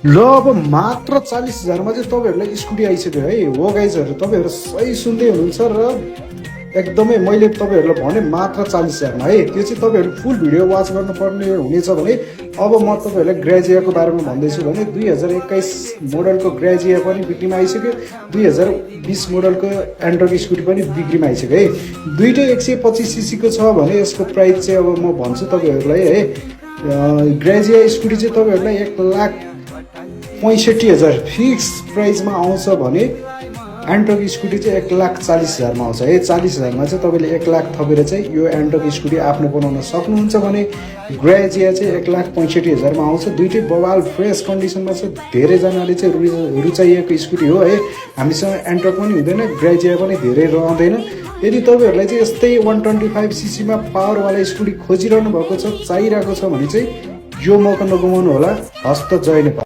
ल अब मात्र 40,000 मा चाहिँ तपाईँहरूलाई स्कुटी आइसक्यो है। हो गाइजहरू, तपाईँहरू सही सुन्दै हुनुहुन्छ र एकदमै मैले तपाईँहरूलाई भने मात्र 40,000 मा है। त्यो चाहिँ तपाईँहरू फुल भिडियो वाच गर्नुपर्ने हुनेछ भने अब म तपाईँहरूलाई ग्रेजियाको बारेमा भन्दैछु भने 2021 मोडलको ग्रेजिया पनि बिक्रीमा आइसक्यो, 2020 मोडलको एन्ड्रोक स्कुटी पनि बिक्रीमा आइसक्यो है। दुइटै 125 सीसीको छ भने यसको प्राइस चाहिँ अब म भन्छु तपाईँहरूलाई है। ग्रेजिया स्कुटी चाहिँ तपाईँहरूलाई 1,65,000 फिक्स प्राइसमा आउँछ भने एन्ट्रोक स्कुटी चाहिँ 1,40,000 मा आउँछ है। 40,000 मा चाहिँ तपाईँले 1,00,000 थपेर चाहिँ यो एन्ट्रोक स्कुटी आफ्नो बनाउन सक्नुहुन्छ भने ग्रेजिया चाहिँ 1,65,000 मा आउँछ। दुइटै बवाल फ्रेस कन्डिसनमा छ। धेरैजनाले चाहिँ रुचाइएको स्कुटी हो है। हामीसँग एन्ट्रोक पनि हुँदैन, ग्रेजिया पनि धेरै रहँदैन। यदि तपाईँहरूलाई चाहिँ यस्तै 125 सीसीमा पावरवाला स्कुटी खोजिरहनु भएको छ, चाहिरहेको छ भने चाहिँ यो मौका नगुमाउनु होला। हस्त, जय नेपाल।